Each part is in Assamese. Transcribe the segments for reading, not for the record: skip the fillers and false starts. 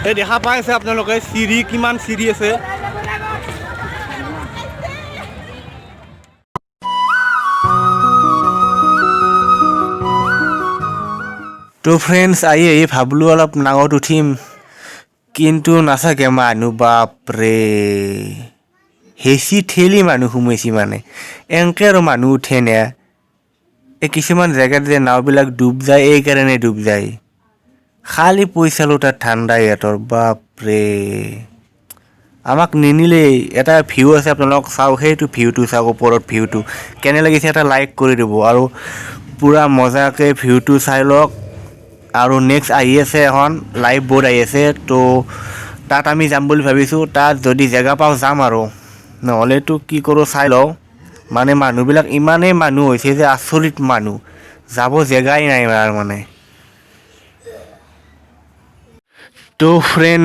এই দেখা পাই আছে আপোনালোকে চিৰি, কিমান চিৰি আছে। তো ফ্ৰেণ্ডছ, আহি আহি ভাবলোঁ অলপ নাৱত উঠিম, কিন্তু নাচাকে মানুহ, বাপৰে, হেঁচি ঠেলি মানুহ সোমাইছে। মানে এনেকৈ আৰু মানুহ উঠে নে? এই কিছুমান জেগাত যে নাওবিলাক ডুব যায়, এইকাৰণে ডুব যায়। খালি পইচা লোটাৰ ধান্দা ইহঁতৰ, বাপৰে। আমাক নিনিলেই। এটা ভিউ আছে, আপোনালোক চাওক, সেইটো ভিউটো চাওক, ওপৰত ভিউটো কেনে লাগিছে এটা লাইক কৰি দিব আৰু পূৰা মজাকৈ ভিউটো চাই লওক। আৰু নেক্সট আহি আছে এখন লাইভ ব'ট আহি আছে, তো তাত আমি যাম বুলি ভাবিছোঁ। তাত যদি জেগা পাওঁ যাম আৰু নহ'লেতো কি কৰোঁ চাই লওঁ। মানে মানুহবিলাক ইমানেই মানুহ হৈছে যে আচৰিত মানুহ, যাব জেগাই নাই আৰু মানে। তো ফ্ৰেণ্ড,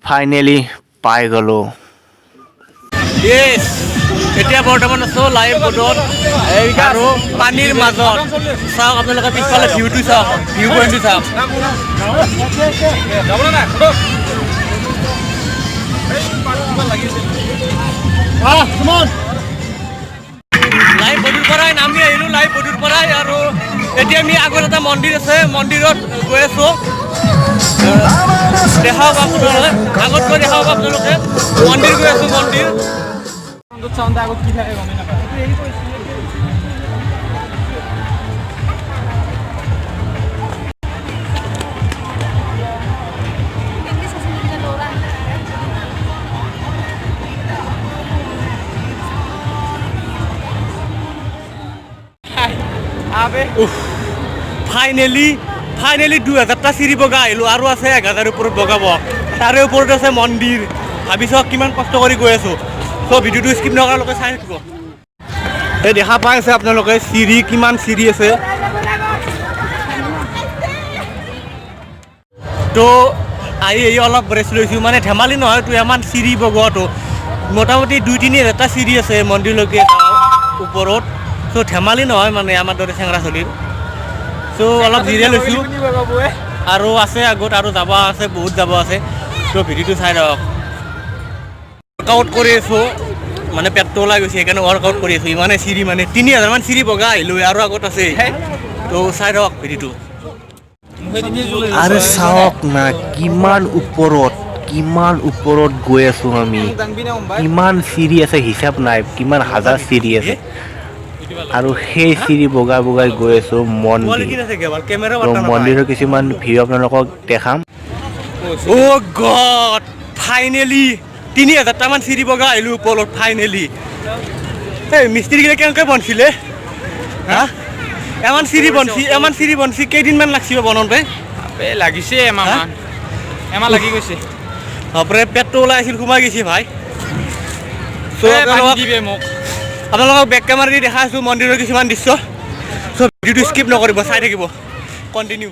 ফাইনেলি পাই গ'লোঁ। য়েছ, এতিয়া বৰ্তমান আছো লাইভ বোটত আৰু পানীৰ মাজত। চাওক আপোনালোকে পিছফালে ভিউটো চাওক, ভিউ পইণ্টটো চাওক। লাইভ ব'টৰ পৰাই নামি আহিলোঁ, লাইভ ব'টৰ পৰাই। আৰু এতিয়া আমি আগত এটা মন্দিৰ আছে, মন্দিৰত গৈ আছোঁ। দেখাওক আপোনালোকে, আগত গৈ দেখাওক আপোনালোকে। মন্দিৰ গৈ আছোঁ, মন্দিৰ। আগত কি থাকে গমেই নাপায়। ফাইনেলি ফাইনেলি 2000টা চিৰি বগা আহিলোঁ আৰু আছে 1000 ওপৰত বগাব। তাৰে ওপৰত আছে মন্দিৰ। ভাবি চাওক কিমান কষ্ট কৰি গৈ আছোঁ। চ' ভিডিঅ'টো স্কিপ নকৰালৈকে চাই থাকিব। এই দেখা পাই আছে আপোনালোকে চিৰি, কিমান চিৰি আছে। তো আহি আহি অলপ ৰেষ্ট লৈছোঁ, মানে ধেমালি নহয় তো ইমান চিৰি বগোৱাটো। মোটামুটি 2-3 হাজাৰটা চিৰি আছে মন্দিৰলৈকে ওপৰত। চ' ধেমালি নহয় মানে আমাৰ দৰে চেংৰা চলিৰ। চ' অলপ জিৰাই লৈছোঁ আৰু আছে আগত আৰু যাব আছে, বহুত যাব আছে। চ' ভিডিঅ'টো চাই থাকক। ৱৰ্কআউট কৰি আছোঁ, মানে পেটটো ওলাই গৈছে, সেইকাৰণে ৱৰ্কআউট কৰি আছোঁ। ইমানে চিৰি, মানে 3000মান চিৰি বগা আহিলোঁ আৰু আগত আছে। তো চাই থাকক ভিডিঅ'টো। আৰু চাওক না কিমান ওপৰত, কিমান ওপৰত গৈ আছোঁ আমি, কিমান চিৰি আছে হিচাপ নাই, কিমান হাজাৰ চিৰি আছে। আৰু সেই চিৰি বগাই বগাই গৈ আছোঁ মন্দিৰ। তো মন্দিৰৰ কিছুমান ভিউ আপোনালোকক দেখাম। অ' গড, ফাইনেলি 3000টামান চিৰি বগা আহিলোঁ ওপৰত ফাইনেলি। এই মিস্ত্ৰীগিলা কেনেকৈ বনছিলে হা? ইমান চিৰি বনছি, ইমান চিৰি বনছি, কেইদিনমান লাগছি বনাওঁতে? লাগিছে এমাহমান, এমাহ লাগি গৈছে। বাপৰে, পেটটো ওলাই আছিল, সোমাই গৈছে ভাই। চ' মোক আপোনালোকক বেক কেমেৰা দি দেখাই আছোঁ মন্দিৰৰ কিছুমান দৃশ্য। চ' ভিডিঅ'টো স্কিপ নকৰিব, চাই থাকিব কণ্টিনিউ।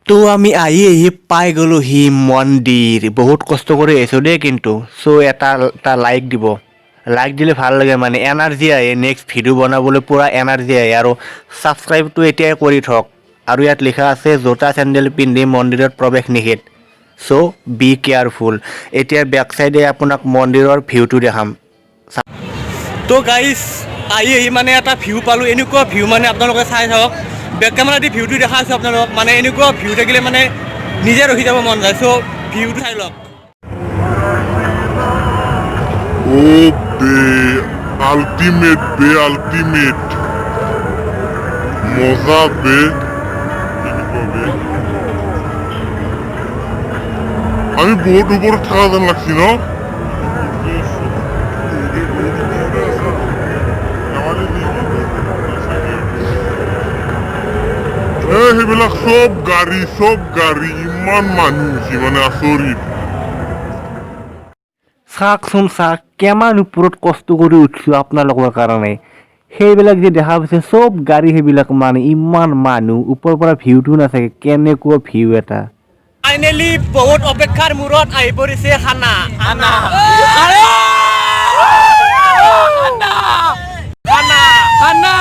তো আমি আহি আহি পাই গ'লোঁ সি মন্দিৰ। বহুত কষ্ট কৰি আহিছোঁ দেই কিন্তু। চ' এটা এটা লাইক দিব, লাইক দিলে ভাল লাগে, মানে এনাৰ্জি আহে, নেক্সট ভিডিঅ' বনাবলৈ পূৰা এনাৰ্জি আহে। আৰু ছাবস্ক্ৰাইবটো এতিয়াই কৰি থওক। আৰু ইয়াত লিখা আছে জোতা চেণ্ডেল পিন্ধি মন্দিৰত প্ৰৱেশ নিষেধ, চ' বি কেয়াৰফুল। এতিয়া বেক চাইডে আপোনাক মন্দিৰৰ ভিউটো দেখাম। তো গাইজ, আহি আহি মানে এটা ভিউ পালোঁ, এনেকুৱা ভিউ মানে আপোনালোকে চাই থাকক। বেক কেমেৰা দি ভিউটো দেখা আছোঁ আপোনালোকক, মানে এনেকুৱা ভিউ থাকিলে মানে নিজে ৰখি যাব মন যায়। চ' ভিউটো চাই লওক। ও বে আলটিমেট, বে আলটিমেট মজা বে, কেনেকুৱা বে। আমি বহুত ওপৰত থকা যেন লাগছি ন? এই সেইবিলাক চব গাড়ী, চব গাড়ী, ইমান মানুহ হৈছে মানে আচৰিত। চাওকচোন চাওক, কিমান ওপৰত কষ্ট কৰি উঠিছোঁ আপোনালোকৰ কাৰণে। সেইবিলাক যে দেখা পাইছে চব গাড়ী, সেইবিলাক মানে ইমান মানুহ, ওপৰৰ পৰা ভিউটো নাথাকে, কেনেকুৱা ভিউ এটা। ফাইনেলি বহুত অপেক্ষাৰ মূৰত আহি পৰিছে খানা। খানা। খানা। খানা।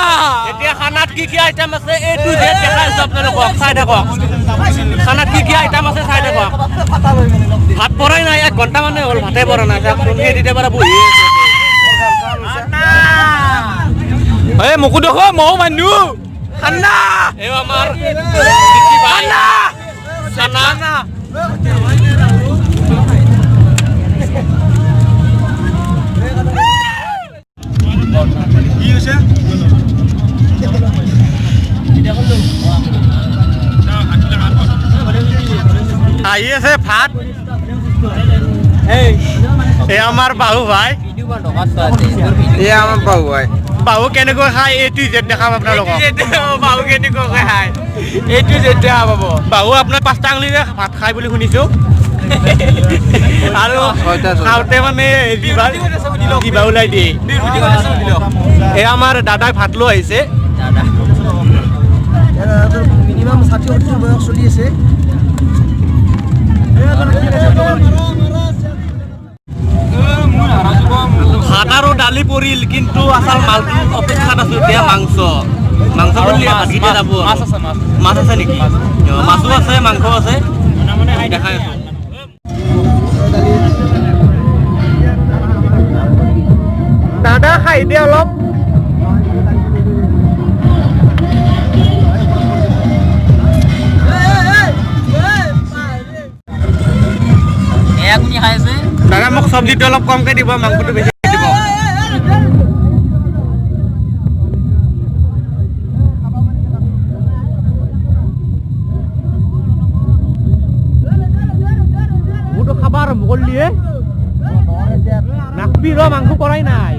এতিয়া খানাত কি কি আইটেম আছে এইটো যে দেখাই আছো আপোনালোকক, চাই থাকক। খানাত কি কি আইটেম আছে চাই থাকক। ভাত পৰাই নাই, এক ঘণ্টা মানে হ'ল ভাতে পৰা নাই। চাওকচোন, সেই তেতিয়াৰ পৰা বহি আছে। এই মোকো দেখো, ময়ো মানুহ। খানা। এই আমাৰ খানা। খানা। আহি আছে ভাত। এই আমাৰ বাহু ভাই। এই আমাৰ বাহু ভাই। বাহু কেনেকৈ খায় এইটো জেদ দেখাম আপোনালোকক। বাহু কেনেকুৱাকৈ খায় এইটো জেদ দেখা পাব। বাহু আপোনাৰ পাঁচটা আঙুলিৰে ভাত খায় বুলি শুনিছো। আৰু ছয়টা, ছয়টা। খাওঁতে মানে জিভা জিভা ওলাই দিয়ে। এই আমাৰ দাদাই ভাত লৈ আহিছে। মিনিমাম 60-70 বয়স চলি আছে। ভাত আৰু দালি পৰিল, কিন্তু আচল মালটো অপেক্ষাত আছো এতিয়া। মাংস, মাংস পৰিলে ভাতকেইটা যাব আৰু। মাছ আছে, মাছ। মাছ আছে নেকি? অ, মাছো আছে, মাংস আছে, দেখাই আছো। দাদা খাই দে অলপ। এয়া কোনি খাই আছে? দাদা, মোক চব্জিটো অলপ কমকে দিব, মাংসটো বেছি দিব। মোৰতো খাবা আৰম্ভ কৰিলিয়ে নাকবি ৰ, মাংস কৰাই নাই।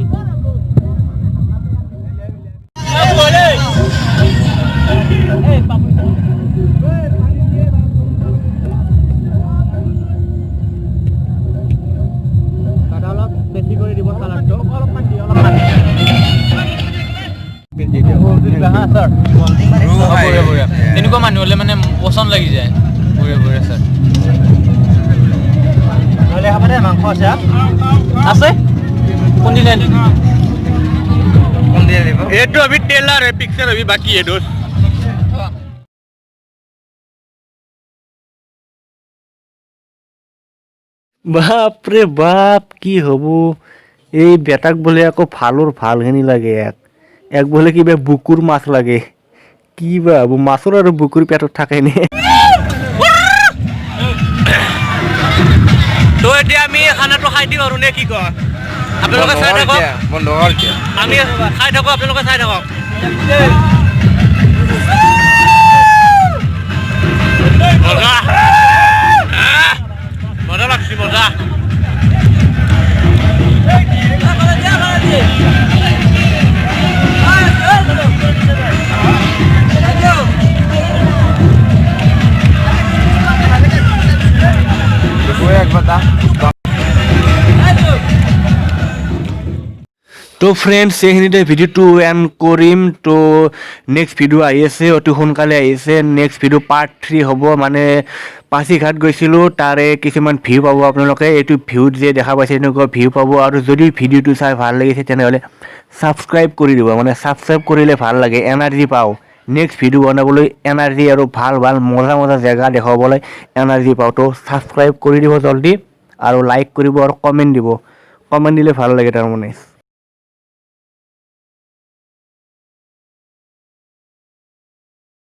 দাদা, অলপ বেছি কৰি দিব চালাডটো, অলপমান দি, অলপমান। বঢ়িয়া বঢ়িয়া। তেনেকুৱা মানুহ হ'লে মানে পচন্দ লাগি যায়। বঢ়িয়া বঢ়িয়া ছাৰ। মাংস আছে। আছে, কোনদিনা আনিবি? কোনদিনা দিব? এইটো अभी टेलर है, पिक्चर अभी बाकी है दोस्त। বাপৰে বাপ, কি হ'ব! এই বেটাক বোলে আকৌ ভালৰ ভালখিনি লাগে। এক এক বোলে কিবা বুকুৰ মাছ লাগে। কি বা হ'ব, মাছৰ আৰু বুকুৰ পেটত থাকেনে? তো এতিয়া আমি খানাটো খাই দিওঁ আৰু, নে কি কয় আপোনালোকে? চাই থাকক। বন্ধ কৰ এতিয়া। আমি খাই থাকোঁ, আপোনালোকে চাই থাকক। মজা। আহ, মজা লাগছি, মজা। একবাৰ দা। তো ফ্ৰেণ্ডছ, এইখিনিতে ভিডিঅ'টো এণ্ড কৰিম। তো নেক্সট ভিডিঅ' আহি আছে, অতি সোনকালে আহিছে। নেক্সট ভিডিঅ' পাৰ্ট 3 হ'ব। মানে পাছিঘাট গৈছিলোঁ, তাৰে কিছুমান ভিউ পাব আপোনালোকে। এইটো ভিউত যে দেখা পাইছে, এনেকুৱা ভিউ পাব। আৰু যদি ভিডিঅ'টো চাই ভাল লাগিছে, তেনেহ'লে ছাবস্ক্ৰাইব কৰি দিব। মানে ছাবস্ক্ৰাইব কৰিলে ভাল লাগে, এনাৰ্জি পাওঁ নেক্সট ভিডিঅ' বনাবলৈ, এনাৰ্জি আৰু ভাল ভাল মজা মজা জেগা দেখুৱাবলৈ এনাৰ্জি পাওঁ। তো ছাবস্ক্ৰাইব কৰি দিব জল্দি আৰু লাইক কৰিব আৰু কমেণ্ট দিব। কমেণ্ট দিলে ভাল লাগে তাৰমানে।